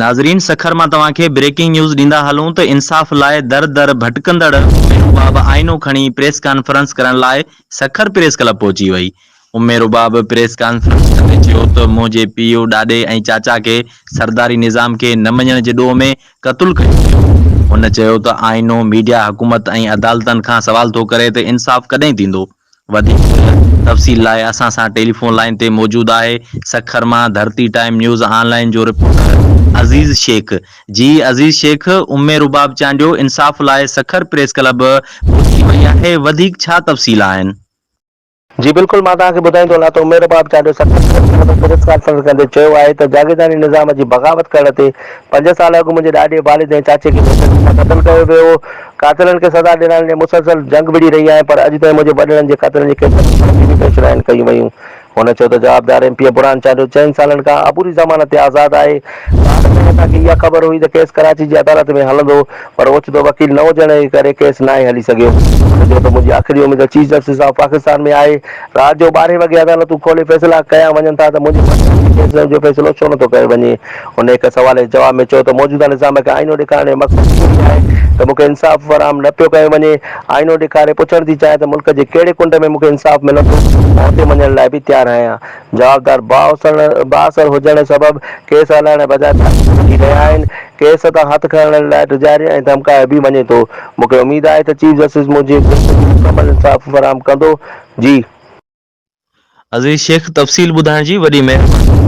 ناظرين سکر مان توهان کي بريڪنگ نيوز ڏيندا هلون ته انصاف لاء در در ڀٽڪندڙ ام رباب آئينو کڻي پريس ڪانفرنس ڪرڻ لاء سکر پريس ڪلب پهچي وئي. ام رباب پريس ڪانفرنس ڪندي چيو ته منهنجي پيء، ڏاڏي ۽ چاچا کي سرداري نظام کي نه مڃڻ جي ڏوهه ۾ قتل ڪيو ويو. هن چيو ته آئينو ميڊيا حڪومت ۽ عدالتن کان سوال ٿو ڪري ته انصاف ڪڏهن ٿيندو؟ وڌيڪ تفصيل لاء اسان سان ٽيليفون لائين تي موجود آهي سکر مان ڌرتي ٽائيم نيوز آن لائين جو رپورٽر عزيز شيخ جي عزيز شيخ ام رباب چانڊيو انصاف لاء سکر پريس ڪلب پهچي وئي آهي وڌيڪ ڇا تفصيل آهن. جي بلڪل مان توهان کي ٻڌائيندو هلان ته ام رباب Chandio Sukkur press club ۾ press conference ڪندي چيو آهي ته جاگيرداڻي نظام جي بغاوت ڪرڻ تي پنج سال اڳ منهنجي ڏاڏي والد ۽ چاچي کي بيدردي سان قتل ڪيو ويو هو قاتلن کي سزا ڏيارڻ لاء مسلسل جنگ وڙهي رهي آهيان پر اڄ تائين منهنجي وڏڙن جي قاتلن جي ڪيسن جي پرچي به پيش ناهن ڪيون ويون. هن چيو ته جوابدار M P A Burhan Chandio چئن سالن کان عبوري ضمانت تي آزاد آهي. بعد ۾ اسان کي اها خبر هئي ته ڪيس ڪراچي جي عدالت ۾ هلندو پر اوچتو وڪيل نه هجڻ جي ڪري ڪيس ناهي هلي سگهيو. هن چيو ته منهنجي آخري اميد چيف جسٽس آف پاڪستان ۾ آهي. رات جو ٻارهين وڳي عدالتون کولي فيصلا ڪيا وڃن ٿا ته منهنجي وڏڙن جي ڪيسن جو فيصلو ڇو نٿو ڪيو وڃي. هن هڪ سوال جي جواب ۾ چيو ته موجوده نظام کي آئينو ڏيکارڻ جو مقصد اهو ئي آهي ته مون کي انصاف فراهم نه پيو ڪيو وڃي، آئينو ڏيکاري پڇڻ ٿي چاهيان ته ملڪ جي ڪهڙي ڪنڊ ۾ مون کي انصاف ملندو، مان اتي وڃڻ لاء به تيار آهيان. جوابدار بااثر هجڻ سبب ڪيس هلائڻ بجاء ڌاڙيل وٺي رهيا آهن، ڪيس تان هٿ کڻڻ لاء ڊيڄاري ۽ ڌمڪايو به وڃي ٿو، مون کي اميد آهي ته چيف جسٽس منهنجي ڪيس جو مڪمل انصاف فراهم ڪندو. جي. عزيز شيخ تفصيل ٻڌائڻ جي وڏي مهرباني.